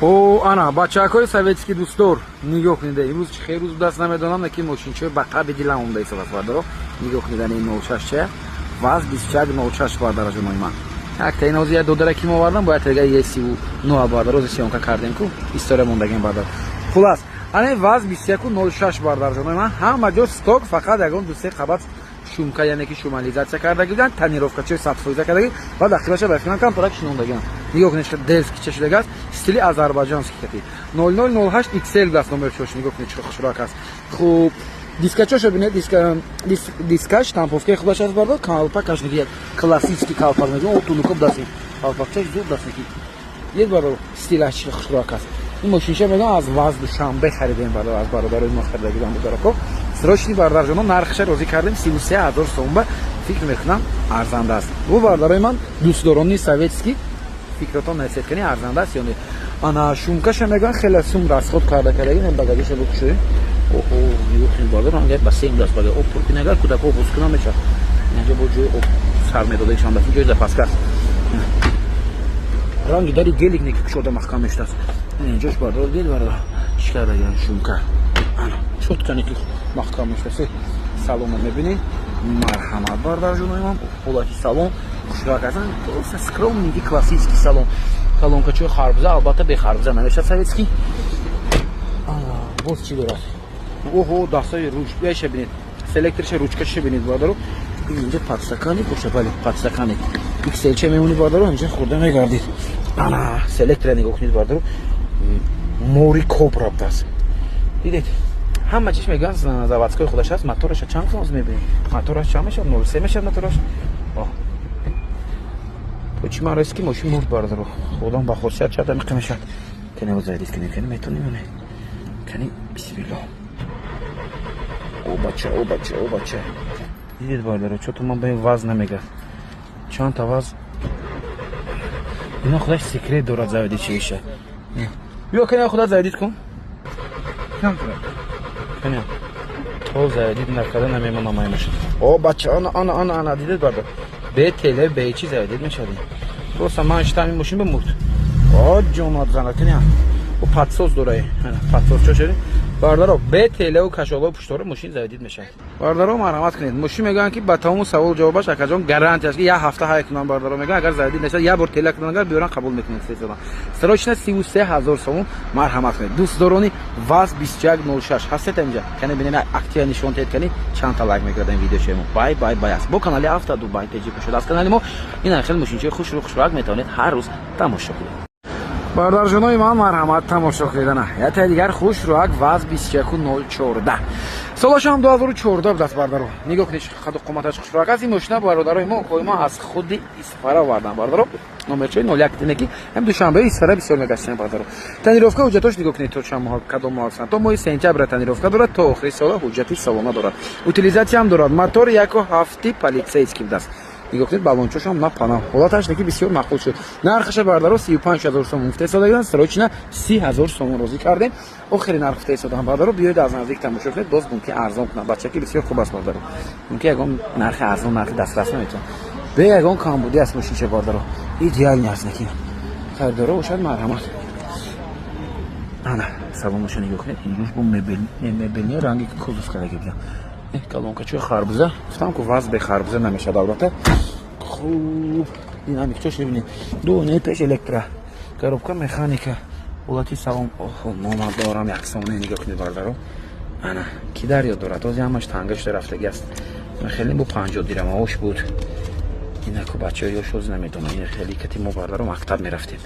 О, ана бачаҳакҳои советский дӯстдор, нигоҳ кунед. Имрӯз чӣ хел рӯз будаст, намедонам, лекин мошинчаи ба қаби дилам омда истодааст, бардаро. Нигоҳ кунед, ани 06 чая, ВАЗ 2106, бардараҷонои ман. Якта ин ҳозир як додара ки мо овардам, бояд тега Е39, бардар, ҳозир съёмка кардем ку, история мондагем, бардар. Хулас, ани ВАЗ 2106, бардарҷонои ман, ҳама ҷо сток, фақат ягон ду-се қабат шумка, яъне ки шумализация кардаги буданд, тонировкачаи 100% кардаги ва дақиқаша ба фикрам камтарак шинондагианд. Нигоҳ кунед, чӣ дерзкий ча шудагааст, стили азарбайҷонский кати. 0008 XL даст номерчош. Нигоҳ кунед, чӣ хушрак аст. Хуб, дискачошо бинед, дискаш штамповкаи худаш аст, бардор. Калпакаш неки як классический калпак мегӯям, о, тунукоб даст, калпакчаш зуд даст неки. Дид, бардор, стилаш чӣ хушрак аст. Ин мошинча мегӯям, аз ВАЗ Душанбе харидем, бардор, аз бародарои мо харидагидам, бударако. Срочный, бардарҷоно, нархша розӣ кардем 33 000 сом, ба фикр мекунам, арзанда аст. Бу бардарои ман, дӯстдорони советский, фикротон насед кани, арзанда аст ё не? Ана шумкаша мегӯям, хеле сум расход карда кардаги. Багажаша бикушоем. Оҳо, нигоҳ кунед, бардар, ранга ба сем даст, бага об пур кунед, агар кӯдакҳо боз кунам мешавад. Инҷа бо ҷои об сар медода, чанд дафъа ҷои запаска аст. Ранги дари гелик неки кушода маҳкам мешудааст. Инҷош, бардар, дил, бардар, чӣ кардагиан, шумка ана чётко неки маҳкам мешудааст. Салона мебинед, марҳамат, бардарҷонои ман, ҳолати салон хушрак ҳастан, просто скромненький классический салон. Колонкачои харбуза, албатта, бе харбуза намешавад советский. Боз чӣ дорад? Оҳо, дастаи ручкаша бинед, селекторша, ручкаша бинед, бардаро. Инҷа подстаканник боша, бале, подстаканник XL мемонӣ, бардаро, инҷа хӯрда мегардид. Ана селектора нигоҳ кунед, бардаро, мори кобра будааст, дидед, ҳама чиш мегӯянд заводской худаш аст. Мотораша чанд соз мебинед? Мотораш чанд мешавад? 03 мешавад мотораш. То чӣ маъно ки мошин мурд, бародаро? Одам ба хосият чада миқа мешавад. Кане заводить кунем, кани метонем ё не? Кани, бисмилло. О бача, о бача, о бача, дидед, бародаро, чото ман ба ин ВАЗ намегад. Чандта ВАЗ ина худаш секрет дорад, заводить чиша. Биё, кани, худат заводить кун. Кани, то заводить накарда намемонам ай мошин. О бача, ана, ана, ана, ана, дидед, бардар, бе теле, бе чи заводить мешавад. Просто ман штами мошин бимурд. О ҷонат зана, кани, о подсос дорай, подсос чо шуди, бардаро, бе телеву кашоло пуштори мошин заводить мешавад. Бардаро, марҳамат кунед. Мошин мегӯянд, ки ба тамому савол ҷавобаш, акаҷон, гарантия аст, ки як ҳафта ҳай кунам, бардаро. Мегӯянд, агар заводить нашавад, як бор тела кунанд, агар биёран, қабул мекунанд. Сесода срочно 33 000 сомон, марҳамат кунед. Дӯстдорони ВАЗ 2106 ҳастед инҷа, кани бинед, актива нишон теҳед, кани чанд та лайк мекард ин видео шумо. Бай бай бай аст бо канали Авто Дубай Теҷи кушода. Аз канали мо ин хел мошинчаи хушрӯ, хушрак метавонед ҳар рӯз тамошо кунед. Бардарҷонои ман, марҳамат, тамошо кардана яте дигар хушрӯак ВАЗ 2114, солашам 2014 будааст, бардаро. Нигоҳ кунед, қаду қоматаш хушрӯак аст ин мошина. Бародарои мо, кои мо аз худи Исфара овардан, бардаро, номерчои 01 дине, ки ҳам Душанбе, Исфара бисёр мегаштем, бардаро. Тонировка, ҳуҷҷатош нигоҳ кунед, то чанд моҳ, кадом моҳ ҳастанд, то моҳи сентябра тонировка дорад, то охири сола ҳуҷҷати солона дорад, утилизатсиям дорад. Мотор 1,7 полицейский будааст. Нигоҳ кунед, баллончошам на пана, ҳолаташ неки бисёр маъқул шуд. Нархаша, бардаро, 35 000 сомон гуфта истодагидан, срочно 30 000 сомон розӣ кардем. Охири нарх гуфта истодам, бардаро. Биёед, аз наздик тамошо кунед, боз мумкин арзон кунад. Бачаки бисёр хуб аст, бардаро, мумкин ягон нархи арзон, нархи дастрас наметавон. Бе ягон камбудӣ аст мошинча, бардаро, идеальный аст. Неки харидоро бошад, марҳамат. Ана салонаша нигоҳ кунед, инҷош бо мебелни ранги кузов кардаги будам. Колонкачои харбуза, гуфтам ку, ВАЗ бе харбуза намешавад, албатта. Хуб, динамикчош бибинед, ду не пеш электро, коробка механика, ҳолати салон. Охо, нома дорам яксоне. Нигоҳ кунед, бардаро, ана ки дар ёд дорад, ози ҳамаш танга шуда рафтагӣ аст. Хеле бо 50 дирам ош буд. Инаку бачаҳо ёш ози намедонам. Ин хеле кати мо, бардаро, мактаб мерафтем,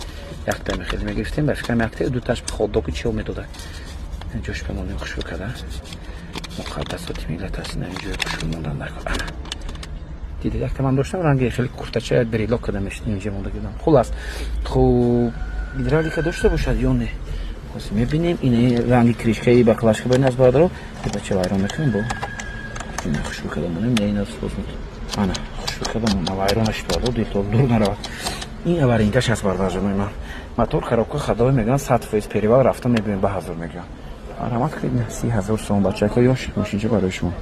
якта мехеле мегирифтем, ба фикрам, якта дуташ хотдоги чиё медода. Ҷош бемонем, хушрӯ када, муқаддасоти миллат аст. Ина ҷои хушрӯ мондан дар. Ана дида, якта ман доштам, ранги хеле куртача брелок када мешид, инҷа монда гирдам. Хулас, хуб, гидравлика дошта бошад ё не, ҳозир мебинем. Ин ранги крышкаи баклажка ба ин аз, бародаро, бача вайрон мекунем, бо ина хушрӯ када монем. Не, ина ана хушрӯ када монам, вайрон нашид, бардаро, дилтор дур наравад. Ин аваринкаш аст, бардарҷонои ман. Мотор, коробка ходовой, мегӯянд, 100%. Перевал рафта мебинем, ба ҳазор мегӯянд. Марҳамат кунед, 30 000 сом, бачако ёш, мошинча барои шумо.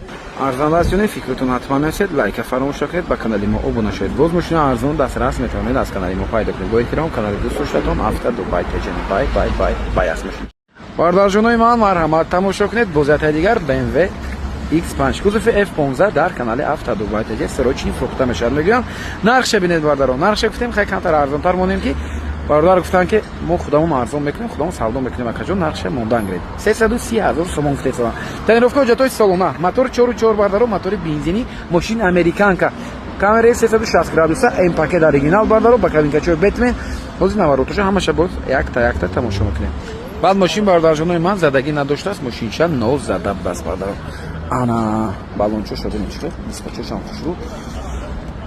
Арзанда аст ё не, фикртон ҳатман нависед, лайка фаромӯш накунед, ба канали мо обуна шавед. Боз мошина арзон дастрас метавонед аз канали мо пайдо кунед. Бо эҳтиром, канали дӯстдоштатон Авто Дубай Теҷен. Бай, бай, бай, бай аст мошин. Бародарҷонои ман, марҳамат, тамошо кунед бозиятаи дигар, BMW X5 кузови F15 дар канали Авто Дубай Теҷен срочно фурӯхта мешавад, мегӯям. Нархша бинед, бародарон, нархша гуфтем, хай камтар арзонтар монем, ки бародар гуфтанд, ки мо худамон арзон мекунем, худамон савдо мекунем. Акаҷон, нархша мондан гиред, 330 000 сомон гуфтесалам. Тонировка, ҳуҷҷатҳои солона, мотор 4,4, бардаро, мотори бензинӣ, мошин американка, камераи 360 градуса, М пакет оригинал, бардаро, ба кабинкачои Бэтмен. Ҳозир наворотоша ҳамаша боз якта якта тамошо мекунем. Баъд мошин, бародарҷонои ман, задагӣ надоштааст, мошинча нозада будааст, бардаро. Ана балончо шуда мечиқад, дискачошам хушрӯ,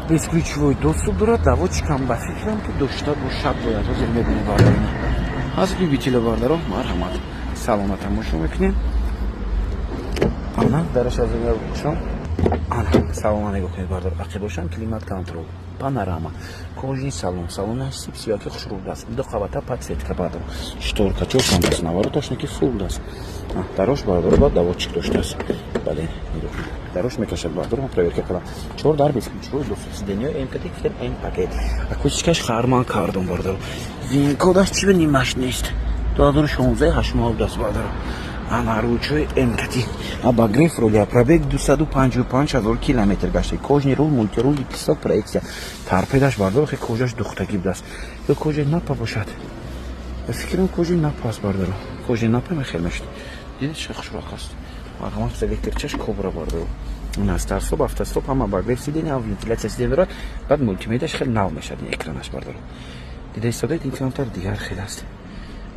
бесключевой доступ дорад, доводчикам ба фикрам, ки дошта бошад бояд, ҳозир мебинем, бардарона. Аз любителя, бардаро, марҳамат, салона тамошо мекунем. Ана дараш аз бошам, ана салона нигоҳ кунед, бардар, ақибошам климат контроль, панорама, кожаный салон, салона сипсиёки хушрӯ будааст, ду қабата подсветка, бардар, шторкачошам аст, навороташ ки фул будааст. Дарош, бардаро, ба доводчик доштааст, бале, нигоҳ кунед, дарош мекашад, бардаро, проверка кардам, чор дар, бесключевой доступ, сиденьё МКТ, гуфтем, М пакет, акустикаш Харман Кардон, бардаро. Вин-кодаш чи ба нимаш нест, 2016 8 моҳ будааст, бардаро. Ана ручои МКТ, обогрев руля, пробег 255 000 километр гашта, кожаный руль, мультируль, писток, проекция, торпедаш, бардаро, хе кожаш духтагӣ будааст ё кожаи напа бошад, ба фикрам, кожаи напа аст, бардаро, кожаи напа мехел мешуд. Дидед, чӣ хушроқ аст? Марҳамат, электрчаш Кобра, бардаро, старт-стоп, автостоп, ҳама, обогрев сиденья, вентиляция сиденья дорад. Баъд мультимедиаш хеле нав мешавад, ин экранаш, бардаро, дида истодаед, ин камтар дигар хел аст,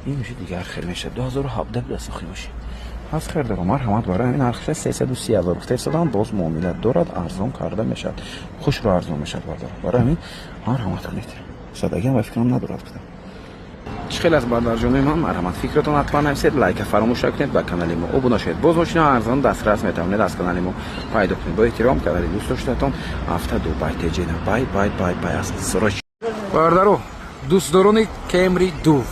ин меши дигар хел мешавад. 2017 будааст охи мошин. Ҳаст харидоро, марҳамат, барои ҳамин нархша 330 000 гуфта истодам. Боз муомила дорад, арзон карда мешавад, хушро арзон мешавад, бардаро. Барои ҳамин марҳамат кунед, садагиам ба фикрам надорад, гуфтам. Чӣ хел аст, бародарҷонои ман? Марҳамат, фикратон ҳатман нависед, лайка фаромӯш накунед, ба канали мо обуна шавед. Боз мошина арзон дастрас метавонед аз канали мо пайдо кунед. Бо эҳтиром, канали дӯст доштатон Авто Дубай Теҷена. Бай, бай, бай, бай аст сроч. Бародаро, дӯстдорони Кемри ду,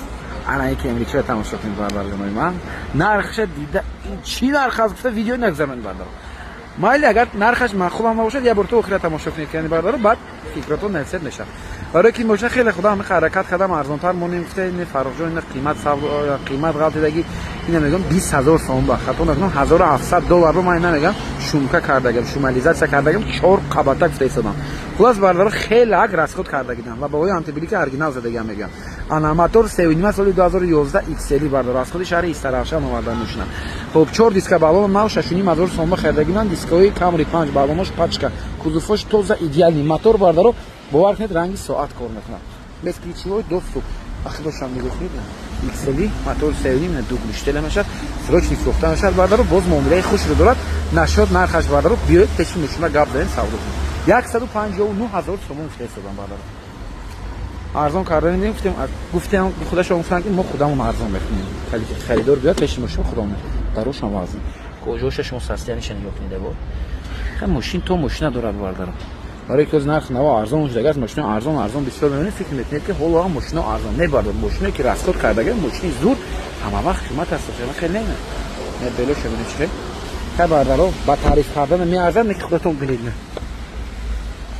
ана ин Кемри чиро тамошо кунед, бародарҷонои ман. Нархша дида, ин чӣ нарх аст гуфта, видео нагзаронед, бардаро. Майли, агар нархаш маъқулам набошад, як бор то охира тамошо кунед, яъне, бардаро, баъд фикротон нависед мешавад. Барои ки мошина хеле худо ҳами ҳаракат кардам, арзонтар монем, гуфта, не, Фаррухҷон, ина қимат, қимат ғалтидагӣ. Ина мегӯям, 20 000 сомон, ба хато накунам, 1700 доллар. Ман ина мегӯям, шумка кардагам, шумализация кардагам, чор қабата гуфта истодам. Хулас, бардаро, хеле расход кардагидам ва баҳои антиблики оригинал задагиам, мегӯям. Ана мотор 3,5, соли 2011, XL, бардаро, аз худи шаҳри Истаравшан овардан мошина. Хоб, чор диска, балон нав, 6,5 ҳазор сомон харидагиман, дискаҳои Камри панҷ, балонош пачка, кузовош тоза, идеальный, мотор, бардаро, бовар кунед, ранги соат кор мекунад, бесключевой доступ. Ахирошам нигоҳ кунед, XL, мотор 3,5, дуглиштела мешавад, срочный фурӯхта мешавад, бардаро. Боз муомилаи хушро дорад, нашод нархаш, бардаро, биёед пеши мошина, гап занед, савдо кунед. 159 000 сомон гуфта истодам, бардаро, арзон карда гуфтем, гуфтем, худашон гуфтанд, ки мо худамон арзон мекунем, харидор биёд пеши мошина, худамон дарошам вазн кожоша. Шумо состояниеша нигоҳ кунед, бо мошин то мошина дорад, бардаро. Барои ки нарх наво арзон шудагааст, мошина арзон арзон бисёр мебинед, фикр мекунед, ки ҳоло ҳам мошина арзон не, бардар. Мошине ки расход кардага, мошини зур ҳама вақт қимат аст, хеле не белоша бинед, чи хел. Хай, бардаро, ба таъриф кардан меарзад, не ки худатон бинед.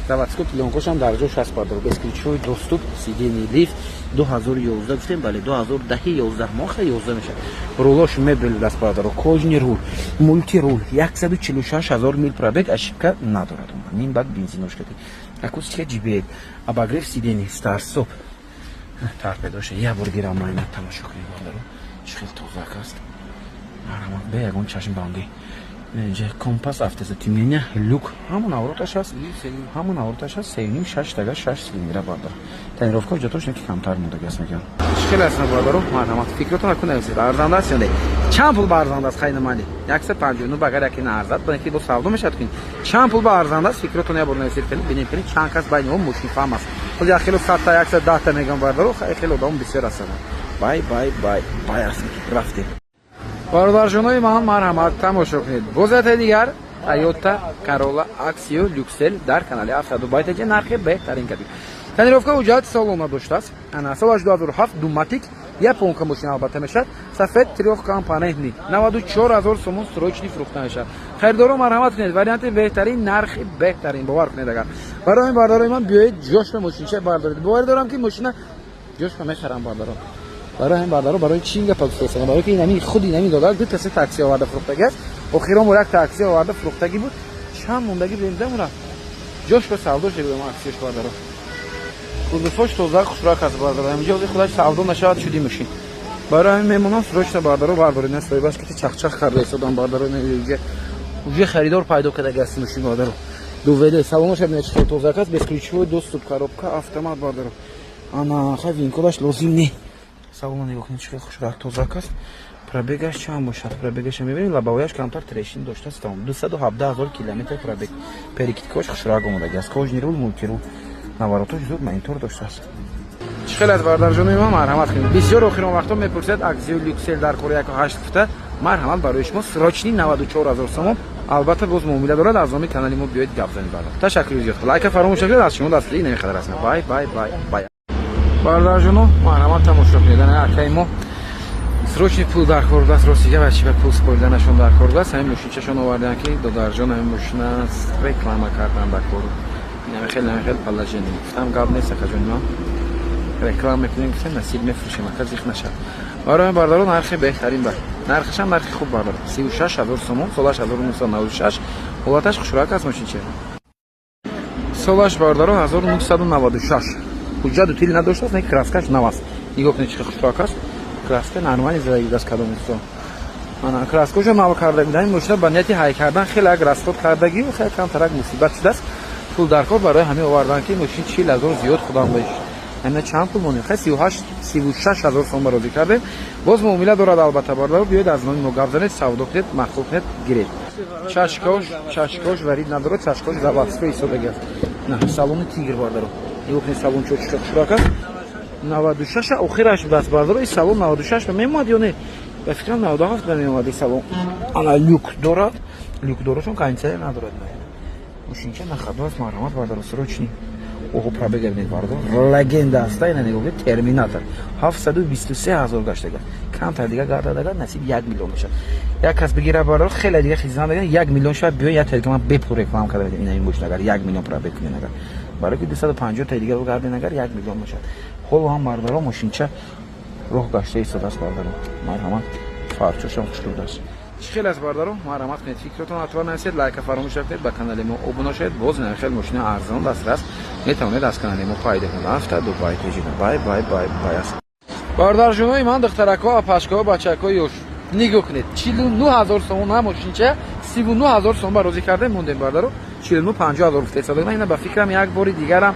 Заводской плёнкошам дар ҷош аст, бардаро, бесключевой доступ, сиденье лифт, 2011 гуфтем, бале, 2010, 11 моҳ, 11 мешавад. Рулош мебел даст, бардаро, кожаный руль, мультируль, 146 000 мил пробег, ошибка надорад, ним бак бензинош кати, акустика JBL, обогрев сиденье, старт-стоп, торпедоша як бор гирам майна тамошо кунед, бардаро, чӣ хел тозак аст. Марҳамат, бе ягон чашмбандӣ. Инҷа компас, автозатемнение, люк, ҳамон авороташ аст, ҳамон авороташ аст. 3,5, шаш тага, шаш цилиндра, бардар. Тонировка ҳуҷҷатош не ки камтар мондаги аст, мегӯям. Чӣ хел аст, бардаро? Марҳамат, фикротон акун нависед, арзанда аст ё не? Чанд пул ба арзанда аст? Хайна мани 159 ба агар яке наарзад, ба ки бо савдо мешавад кунед. Чанд пул ба арзанда аст? Фикротон як бор нависед, кунед, бинем, кунед, чанд кас байни мо мошинфаҳм аст. Ҳози як хело 100-та, 110-та мегӯям, бардаро, хеле одамо бисёр ҳастанд. Бай, бай, бай, бай аст, рафтем. Бародарҷонои ман, марҳамат, тамошо кунед бозиятаи дигар, Тойота Corolla Axio Люксел дар канали Авто Дубай Теҷе, нархи беҳтарин кадик, тонировка, ҳуҷҷат солона доштааст. Ана солаш 2007, ду матик, Японка мошина албатта мешавад. Сафед, трёхкомпонентный, 94 000 сомон срочный фурӯхта мешавад. Харидоро, марҳамат кунед, варианти беҳтарин, нархи беҳтарин, бовар кунед. Агар барои ин, бардорои ман, биёед, ҷошба мошинча бардоред. Боварӣ дорам, ки мошина ҷошба мехарам, бардаро. Барои ҳамин, бардаро, барои чӣ ин гапа гуфтаистам? Барои ки инами худи инами додар ду таси такси оварда фурӯхтагӣ аст. Охирон бор як такси оварда фурӯхтагӣ буд. Чанд мондагӣ будем, дамура ҷош ба савдо шуда будам аксияш, бардаро. Кузовош тоза, хушрак аст, бардаро. Ҳаминҷо ҳозир худаш савдо нашавад, шуди мошин. Барои ҳамин мемонам, срочно, бардаро, бардоред. На соҳибаш ки чахчах карда истодам, бардаро, уже харидор пайдо кардаги аст мошин, бардаро. Дуведе салоноша бинед, чӣ хел тозак аст. Бесключевой доступ, коробка автомат, бардаро. Ана хай, винкодаш лозим не. Салона нигоҳ кунед, чӣ хел хушрак, тозак аст. Пробегаш чанд бошад? Пробегаша мебинед, лобовояш камтар трещин доштааст, тамом. 217 000 километр пробег. Перекидкош хушрак омодаги аст. Кожаный руль, мультируль, наворотош зуд, монитор доштааст. Чӣ хел аз, бардарҷонои ман, марҳамат кунед. Бисёр охирон вақтҳо мепурсед, Акзио Люксел дар кори 1,8 гуфта. Марҳамат, барои шумо срочный 94 000 сомон. Албатта, боз муомила дорад. Аз номи канали мо биёед, гап занед, бардар. Ташаккури зиёд, лайка фаромӯш накунед. Аз шумо дастгирӣ намеқадар аст. Бай, бай, бай, бай. Бардарҷоно, марҳамат, тамошо кунед. Ана акаи мо срочный пул дар кор будааст. Рости гап, чи ба пул спориданашон дар кор будааст. Ҳамин мошинчашон овардаанд, ки додарҷон, ҳамин мошина реклама кардан дар кор. Намехел, намехел положение. Гуфтам, гап нест, акаҷони ман, реклама мекунем, гуфтем, насиб мефурӯшем, ака, зих нашад. Барои бардаро нархи беҳтарин, бар нархашам нархи хуб, бардаро, 36 000 сомон. Солаш 1996, ҳолаташ хушрак аст. Мошинча солаш, бардаро, 1996. Ҳуҷҷату тил надоштааст, не, краскаш нав аст. Нигоҳ кунед, чӣ хушрак аст. Краска нормали задагидаст кадом усто. Ана краскаша нав карда буданд. Мошина ба нияти ҳай кардан хеле як расход кардагӣ, хеле камтарак мусибат шудааст. Пул дар кор, барои ҳамин овардан, ки мошин 40 000 зиёд худам беш. Ана чанд пул монем? Хай, 38, 36 000 сом розӣ кардем. Боз муомила дорад албатта, бародаро. Биёед, аз номи мо гап занед, савдо кунед, маъқул кунед, гиред. Чашкош варид надорад, чашкош заводской ҳисобаги аст. На салони тигр, бародаро, нигоҳ кунед, салон чо чӣ хушрак аст. 96 охираш будааст, бародаро. Ин салон 96 ба мемояд ё не? Ба фикрам, 97 ба меомад ин салон. Ана люк дорад, люк дорад, чун кондитсионер надорад. Мошинча на ходу аст. Марҳамат, бародаро, срочный. Оҳо, пробега бинед, бародар, легенда аста. Ина нигоҳ кунед, терминатор, 723 000 гаштага. Камтар дига гардадага, насиб 1 миллион мешавад. Як кас бигира, бародар, хеле дига хизмат мекунад, 1 миллион шавад. Биё, як телеграм бепул реклама карда медем ина ин мошин. Агар 1 миллион пробег кунед, агар барои ки 250 та дига гарден, агар 1 миллион мешавад. Ҳоло ҳам, бародаро, мошинча роҳ гашта истодааст. Бародаро, марҳамат, фарчошам хушрӯд аст. Чӣ хел аст, бародаро? Марҳамат кунед, фикротон ҳатман нависед, лайка фаромӯш накунед, ба канали мо обуна шавед. Боз хел мошина арзон дастрас метавонед аз канали мо пайдо кунед. Авто Дубай теҷина. Бай, бай, бай, бай аст. Бародарҷонои ман, духтаракҳо, апашкаҳо, бачакҳои ёш, нигоҳ кунед, 49 000 сомон на мошинча, 39 000 сомон ба розӣ кардем, мондем, бародаро. 49, 50 000 гуфта истодагна. Ина ба фикрам, як бори дигарам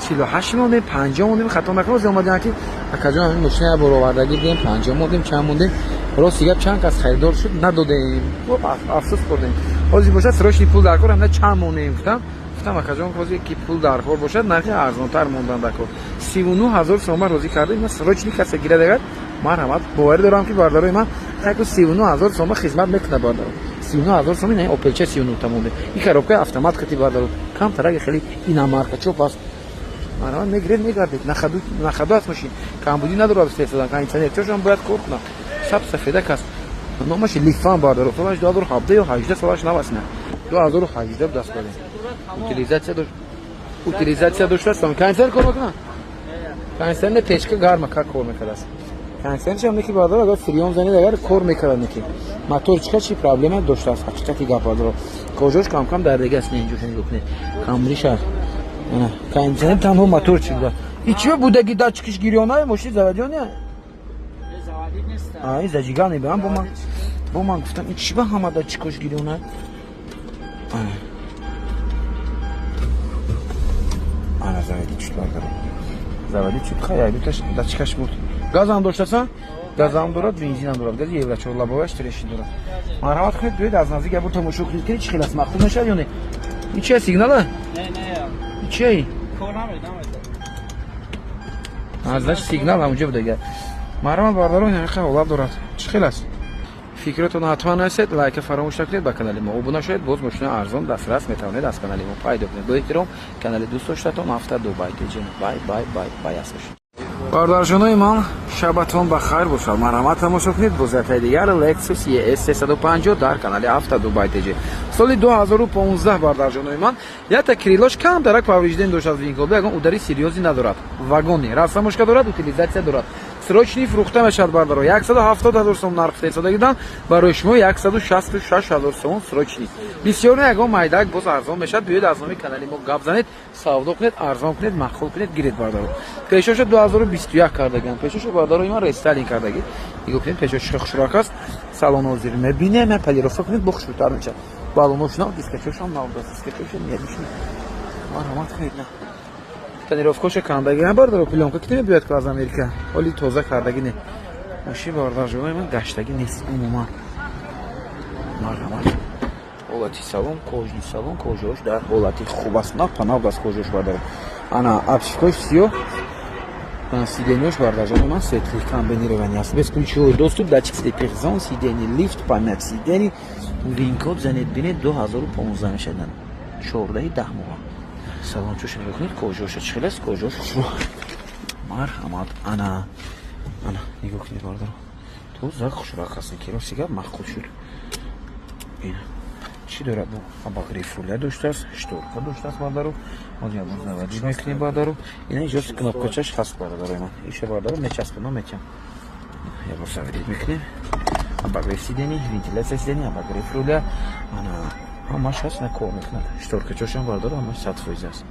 48 мондем, 50 мондем, хато накунам. Ози омадем, ки акаҷон, ҳамин мошина як бор овардагӣ будем, 50 мондем, чанд мондем. Рости гап, чанд кас харидор шуд, надодем, афсӯс хӯрдем. Ҳозир бошад, срочный пул дар кор, ҳамина чанд монем, гуфтам, акаҷон, ҳозир ки пул дар кор бошад, нархи арзонтар мондан дар кор. 39 000 сомон розӣ кардем. Ина срочный касе гирад агар, марҳамат. Боварӣ дорам, ки бародарои ман яку 39 000 сомон хизмат мекунад, бародаро. 39 000 сомон ина опелча 39 та монде. Ин коробкаи автомат кати, бародаро, камтараги хеле ина марка чоп аст. Марҳамат, мегиред, мегардед. На ходу аст мошин, камбудӣ надорад. Истеҳсодан кондитсионер чошам бояд кор кунад. Саб сафедак аст. Номаш Лифан, бародаро. Солаш 2017 ё 18, солаш нав аст. На, 2018 даст кардем. Утилизация дошт, утилизация доштааст. Кондитсионер кор мекунад, кондитсионер, печка гарма как кор мекардааст. Кондитсионершам неки, бародаро, агар фреон занед, агар кор мекард, неки мотор чика чи проблема доштааст. Ҳақиқати гап, бародаро, кожош кам-кам дар дега аст. Не, инҷоша нигоҳ кунед, камриша. Кондитсионер танҳо мотор чи буда? И чиба будаги датчикиш гирёна? Мошини заводионе? Ин зажигани ба бо ман гуфтам, ин чиба ҳама датчикош гирёна? Ана заводи чуд, бародаро, заводи чуд. Хай, айдуташ датчикаш буд. Газам доштаса, газам дорад, бензинам дорад, гази евро 4. Лобовояш трещин дорад. Марҳамат кунед, биёед, аз наздик ябор тамошо кунед, ки чӣ хел аст, маъқул мешавад ё не. Ин чи сигнала? Не, чи аз сигнал ҳамунҷо будага. Марҳамат, бародарон, ҳамиқа ҳолат дорад. Чӣ хел аст? Фикротон ҳатман нависед, лайка фаромӯш накунед, ба канали мо обуна шавед. Боз мошина арзон дастрас метавонед аз канали мо пайдо кунед. Бо эҳтиром, канали дӯст доштатон, Авто Дубай теҷин. Бай, бай, бай, бай аст бошед. Бародарҷонои ман, шабатон ба хайр бошад. Марҳамат, тамошо кунед бозиятаи дигар Lexus ES 350 дар канали Авто Дубай ТЖ. Соли 2015, бародарҷонои ман, якта крыло ш камтарак повреждение дошт аз винколда, ягон удари серьёзный надорад. Вагони растаможка дорад, утилизация дорад. Срочный фурӯхта мешавад, бардаро. 170 ҳазор сом нарх фиристодагидан, барои шумо 166 ҳазор сомон срочный. Бисёр не, ягон майдак боз арзон мешавад. Биёед, аз номи канали мо гап занед, савдо кунед, арзон кунед, маъқул кунед, гиред, бардаро. Пешоша 2021 кардагиам. Пешоша, бардаро, иман рестайлинг кардагӣ. Нигоҳ кунед, пешош хушрак аст. Салон ҳозир мебинем, полировка кунед, бо хушрӯтар мешавад. Балонош нав, дискачошам нав, дискачоша мебишнед. Марҳамат кунед, на. Тонировка ша кандагӣ, бардаро, плёнка ки мебиёяд ку аз Америка. Ҳоли тоза кардагӣ не. Мошин, бардарҷонои ман, гаштагӣ нест умуман. Марҳамат. Ҳолати салон, кожаный салон, кожа ош дар ҳолати хуб аст. Нав панав аст кожа ош, бардаро. Ана обшивка ош сиёҳ, сиденье ш, бардарҷони ман, светлый комбинированный аст. Бесключевой доступ, датчик слепых зон, сиденье лифт, память сидений, вин-код занед бинед, 2015 мешавад. 14 10 моҳ. Салончоша нигоҳ кунед, кожа оша чӣ хел аст, кожа ош хушрӯ. Марҳамат, ана ана нигоҳ кунед, бардаро. Тоза хушрак аст, ки рости гап маъқул шуд. Ина чӣ дорад? Бо обогрев руля доштааст, шторка доштааст, бардаро. Ҳозир ягон заводить мекунем, бардаро. Ина иҷо кнопка чаш ҳаст, бародарои ман. Иша, бардаро, мечаспонам, метиҳам. Ягон заводить мекунем. Обогрев сидений, вентиляция сидений, обогрев руля, ана ҳамаш ҳаст, на кор мекунад. Шторка чошам, бардаро, ҳамаш 100% аст.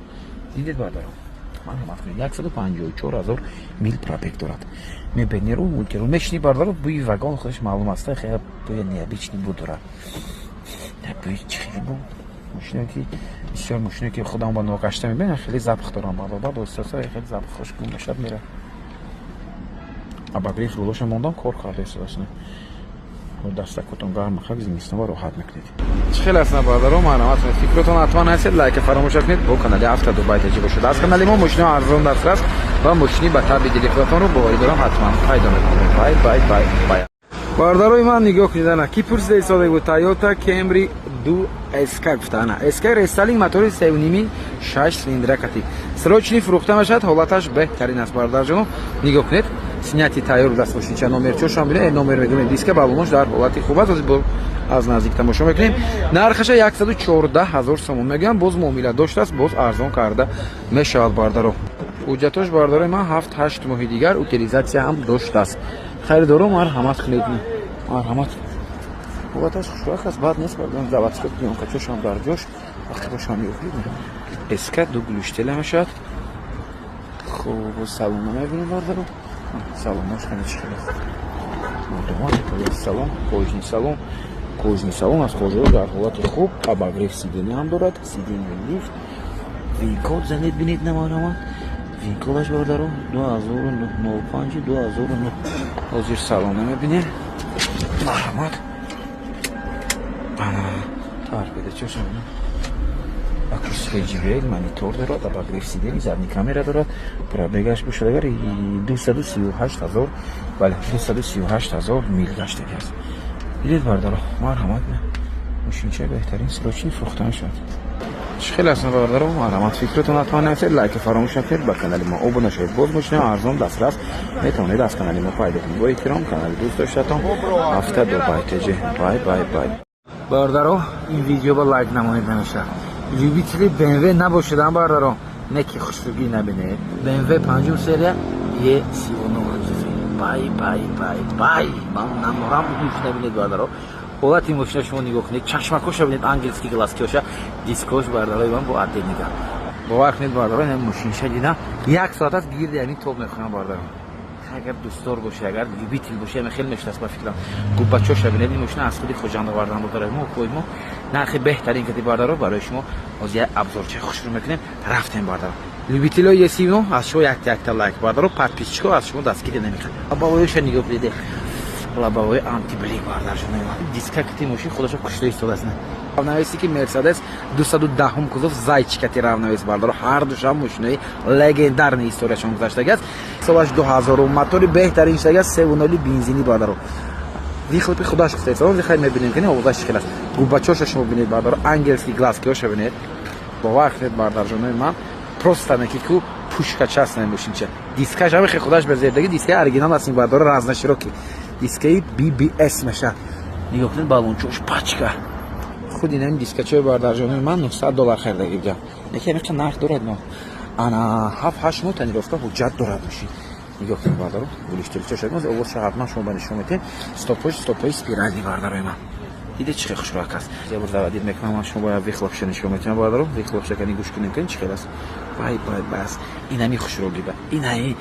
Дидед, бардаро? Марҳамат кунед. 154 000 мил пробег дорад. Мебинеру мультиру мешини, бардаро, бӯи вагон худаш маълум аст, хеле бӯи необычный буд дорад. Бӯи чӣ хеле буд? Мошине ки бисёр мошине ки худам ба ногашта мебинам, хеле запах дорам, бардар. Баъд оҳиста оҳиста хеле запах хош гум мешавад, мера. Обогрев руля ша мондам, кор карда истодааст. Дастакотон гарм хак, зимистон ва роҳат мекунед. Чӣ хеле аст, бародаро? Марҳамат кунед, фикротон ҳатман нависед, лайка фаромӯш накунед. Бо канали Авто Дубай ТЖ бошед. Аз канали мо мошинаи арзон дастрас ва мошини ба табъи дили худатонро, боварӣ дорам, ҳатман пайдо мекунед. Бай, бай, бай, бай. Бародарои ман, нигоҳ кунед, ана ки пурсида истода буд, Тойота Camry 2 SK гуфта. Ана SK рестайлинг, мотори севними шаш цилиндра кати. Срочный фурӯхта мешавад, ҳолаташ беҳтарин аст, бародарҷоно. Нигоҳ кунед, снятый тайёр даст мошинча, номер чошам бинед, номер мегӯем, диска, балонош дар ҳолати хуб аст. Ҳозир аз наздик тамошо мекунем. Нархаша 114 ҳазор сомон мегӯям, боз муомила доштааст, боз арзон карда мешавад, бардаро. Ҳуҷҷатош, бардарои ман, 7-8 моҳи дигар, утилизация ҳам доштааст. Харидоро, марҳамат кунед, марҳамат. Ҳолаташ хушвақт аст, бад нест, заводской плёнка чошам дар ҷош. Вақте бошам меохӯред, СК ду глушитель а мешавад. Хуб, салона мебинем, бардаро. Салонош хеле чӣ хеле салон, кожаный салон, кожаный салон аз кожа о дар ҳолати хуб, обогрев сиденье ҳам дорад, сиденье лифт, вин-код занед бинед, намарҳамат. Вин-код аш, бардаро, 2005, 2009. Ҳозир салона мебинем, марҳамат. Ана торпеда чошам, акустика JBL, монитор дорад, обогрев сидений, задний камера дорад. Пробег аш бошад агар 238 ҳазор, бале, 238 ҳазор мил гаштаги аст. Дидед, бардаро? Марҳамат, мошинча беҳтарин, срочный фурӯхта мешавад. Чӣ хеле астан, бародаро? Марҳамат, фикротон ҳатман нависед, лайка фаромӯш накунед, ба канали мо обуна шавед. Боз мошина арзон дастрас метавонед аз канали мо пайдо кунед. Бо эҳтиром, канали дӯст доштатон Авто Дубай ТЖ. Бай, бай, бай. Бародаро, ин видео ба лайк намонед намешавад. Любители БМВ набошедам, бародаро, не ки хушрӯгӣ набинед. БМВ панҷум серия Е 39. Бай, бай, бай, бай, ман наморам гӯш набинед, бародаро. Ҳолати мошина шумо нигоҳ кунед, чашмакоша бинед, ангельский глазки оша, дискош, бародарои ман, бо отдел нигоҳ. Бовар кунед, бародаро, ин мошинша дидам, як соат аст гирди ҳамин тоб мехӯрам, бародаро. Агар дӯстдор бошед, агар любитель бошед, ами хеле мешинас ба фикрам. Губбачоша бинед, ин мошина аз худи Хуҷанд овардан бародарои мо, укои мо. Нархи беҳтарин кати, бародаро, барои шумо ҳозир як обзор ча хушрӯ мекунем. Рафтем, бародаро. Любители ои Е39, аз шумо якта якта лайк, бародаро. Подписчик о аз шумо дастгирӣ намекунад. Лобовой ша нигоҳ кунед, лобовой антиблик, бародарҷонои ман. Диска кати мошин худашо кушта истодааст. Равновес и ки Мерседес 210-ум кузов зайчик ати равновес, бардаро. Ҳар душам мошинои легендарный история шон гузаштаги аст. Солаш 2000, мотори беҳтарин шдаги аст, 3,0 бензини, бардаро. Выхлоп и худаш гуфтааст. Хай, мебинем, ки овозаш чӣ хел аст. Губачоша шумо бинед, бардаро, ангельский глазки оша бинед. Бовар кунед, бардарҷонои ман, просто неки ку Пушка част мошинча. Дискаш ҳами хе худаш безердаги, дискаи оригинал аст, бардора, разноширокий дискаи BBS меша. Нигоҳ кунед, балончош пачка. Худ инами дискачои, бардарҷонои ман, 900 доллар харидаги будам. Неки ҳамиқа нарх дорад, но ана 7-8 моҳ тонировка, ҳуҷҷат дорад мошин. Нигоҳ кунед, бардаро, глушителчош, овозша ҳатман шумо ба нишон метем. Стопош стопои спиральный, бардарои ман. Диде, чӣ хел хушрӯак аст. Ябор заводить мекунам, ман шумо бояд выхлопша нишон метиҳам, бардаро. Выхлопша кани гӯш кунем, кани чӣ хел аст. Вай, вай, бас, инами хушрӯги ба инаи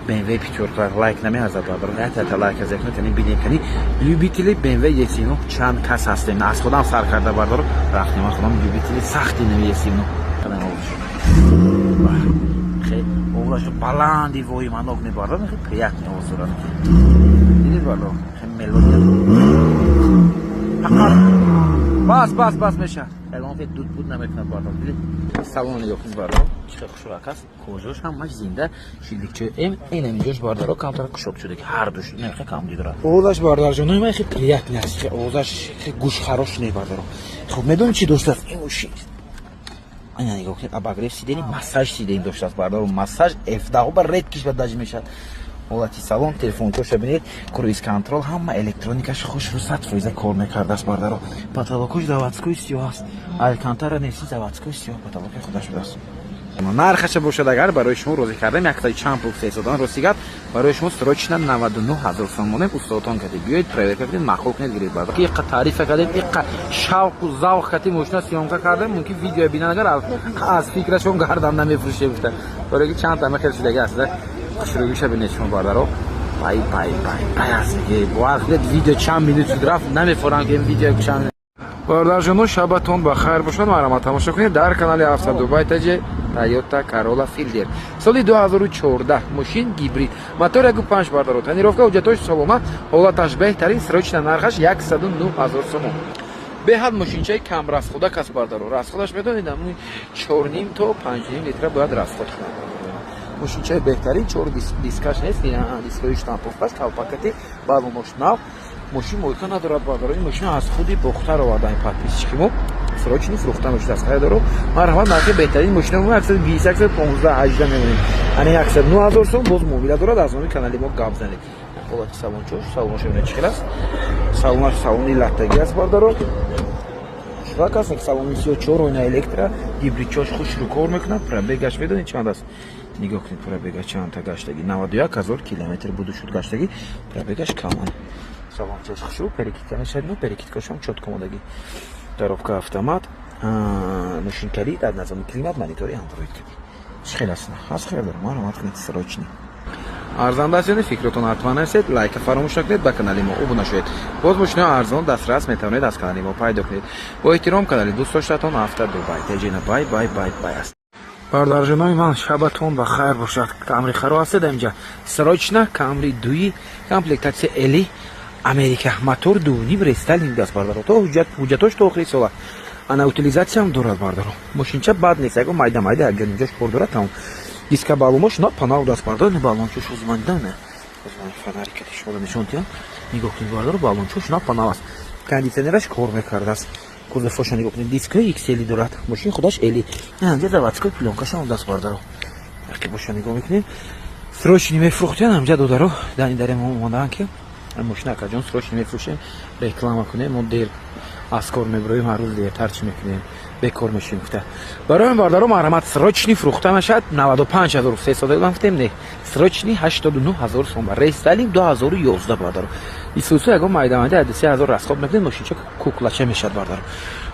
BMW пятёрка лайк намеарзад, бардаро. Ята лайк аз якна кани бинем, кани любители BMW E39 чанд кас ҳастем. Аз худам сар карда, бардаро, рафтем. Ман худам любители сахти нави E39. Хел овозаш баланди воиманок мебарад, хел приятный овоз дорад. Дидед, бардаро, хел мелодия. Фақат бас, бас, бас меша. Ягон фе дуд буд намекунад, бардаро. Дидед, салон нигоҳ кунед, бардаро, чӣ хел хушрӯак аст. Кожош ҳамаш зинда, шилдикчои М инам инҷош, бардаро, камтар кушод шуда, ки ҳардуш инам хел камбуди дорад. Овозаш, бардарҷонои ман, хел приятный аст, хел овозаш хел гӯшхарош не, бардаро. Хуб, медонед, чӣ доштааст ин мошин? Ана, нигоҳ кунед, обогрев сиденье, массаж сиденье доштааст, бардаро. Массаж F10 ба редкиш ба даже мешавад. Ҳолати салон, телефончоша бинед, круиз контроль, ҳама электроникаш хушрӯ, 100% кор мекардааст, бардаро. Потолокош заводской сиёҳ аст, алькантара неси, заводской сиёҳ потолоки худаш будааст. Нархаша бошад, агар барои шумо розӣ кардем, яксади чанд пул сесодан. Рости гап, барои шумо срочно 99 000 сомонем. Устодотон кардед, биёед, проверка кунед, маъқул кунед, гиред, бардар. Иқа таърифа кардем, иқа шавқу завқ кардем, мошина съёмка кардем. Мумкин видео бинан, агар аз фикрашон гардам, намефурӯше гуфта, барои ки чанд тама хел шудаги аст. Хушрӯгиша бинед шумо, бардаро. Бай, бай, бай, бай аст. Бовар кунед, видео чанд минут шуд, рафт, намефорам ки видео чанд. Бародарҷоно, шабатон ба хайр бошад. Марҳамат, тамошо кунед дар канали Авто Дубай Таҷе. Тойота Corolla Fielder соли 2014, мошин гибрид, мотор 1.5, бардаро, тонировка, ҳуҷҷатош солома, ҳолаташ беҳтарин. Срочно нархаш 109 ҳазор сомон. Беҳад мошинчаи камрасходак аст, бардаро. Расходаш медонед, 4,5 то 5,5 литра бояд расход кунад. Мошинчаи беҳтарин, чор дискаш нест, дискҳои штамповкаш, калпакати, балонош нав. Мошин мойка надорад, бардаро. Ин мошина аз худи Бохтар овардаем, подписчики мо. Срочно фурӯхта мешудааст. Харидоро, марҳамат, нархи беҳтарин мошина мо 120, 115, 18 мемонем. Ани 109 ҳазор сом, боз муомила дорад. Аз номи канали мо гап занед. Ҳолати салончош, салонаш бинед, чӣ хел аст. Салонаш салони латтагӣ аст, бардаро. Шурак аст, салони сиё, чор ойна электро, гибридчош хушрӯ кор мекунад. Пробегаш медонед чанд аст? Нигоҳ кунед, пробега чандта гаштагӣ, 91 ҳазор километр буду шуд гаштагӣ, пробегаш каман. Салончош хушрӯ, перекидка мешавад, ну, перекидкашон чётко омодагӣ. Коробка автомат, мошин калид, однозонный климат, монитори андроид кади. Чӣ хел аст? Ҳаст хел дорам. Марҳамат кунед, срочно. Арзанда аст ё не, фикротон ҳатман нависед, лайка фаромӯш накунед, ба канали мо обуна шавед. Боз мошинаи арзон дастрас метавонед аз канали мо пайдо кунед. Бо эҳтиром, канали дӯстдоштатон Авто Дубай Теҷина. Бай, бай, бай, бай аст. Бародарҷонои ман, шабатон ба хайр бошад. Камри харо ҳастед инҷа. Срочно Камри дуи, комплектация LE, Америка, мотор 2,5, рестайлинг аст, бардаро. То ҳуҷҷатош то охири сола. Ана, утилизатсиям дорад, бардаро. Мошинча бад нест, ягон майда майда як ҷош кор дорад, тамом. Диска баллонаш на панав даст, бардаро, баллончош узман дидан. Узман фонарика шумо нишон диҳам. Нигоҳ кунед, бардаро, баллончош на панав аст. Кондиционераш кор мекардааст. Кузовоша нигоҳ кунед, дискаи XL дорад. Мошин худаш LE. Инҷа заводской плёнкаша он даст, бардаро. Рақибоша нигоҳ мекунед. Срочно мефурӯхтян ҳамҷа, додаро. Дани дарем омодаанд, ки мошина, акаҷон, срочно мефурӯшем, реклама кунем, мо дер аз кор мебироем, ҳар рӯз дертар чӣ мекунем, бекор мешем гуфта. Барои бародаро, марҳамат, срочно фурӯхта мешавад. 95 300 ман гуфтем, не, срочно 89 ҳазор сом, рестайлинг 2011, бародаро. Исусу ягон майда майда 3 ҳазор расход мекунед, мошинча куклача мешавад, бародаро.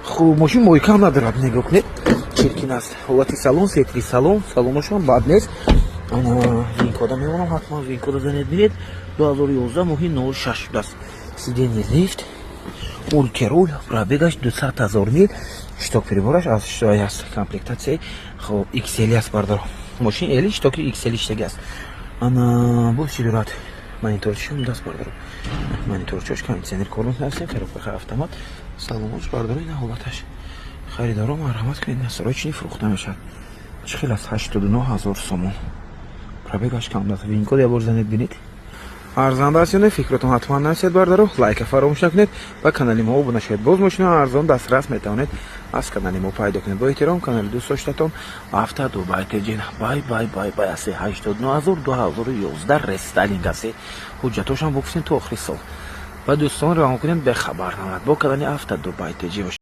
Хуб, мошин мойкам надорад, нигоҳ кунед, чиркин аст. Ҳолати салон, сетри салон, салоношам бад нест. Ана, винкода мемонам, ҳатман винкода занед, бинед. 2011, моҳи 06 шудааст. Сиденье лифт, мультируль, пробегаш 200 ҳазор мил, щиток прибораш аз шои аст, комплектатсияи хоб XL аст, бардаро. Мошин LE, щитоки XL иштаги аст. Ана, боз чӣ дорад? Мониторчишам даст, бардаро, мониторчош, кондиционер кор мекунад, коробка автомат, салонош, бардаро, ина ҳолаташ. Харидоро, марҳамат кунед, срочно фурӯхта мешавад. Чӣ хел аст? 89 ҳазор сомон, пробегаш кам даст. Винкод як бор занед, бинед. Арзанда аст ё не, фикротон ҳатман нависед, бардаро. Лайка фаромӯш накунед ва канали мо обуна шавед. Боз мошинаи арзон дастрас метавонед аз канали мо пайдо кунед. Бо эҳтиром, канали дӯстдоштатон Авто Дубай Теҷин. Бай, бай, бай, бай асе, 89 000, 2011, рестайлинг асе. Ҳуҷҷатошам буксин то охири сол. Ва дӯстон равон кунед, бехабар намонад. Бо канали Авто Дубай Теҷи.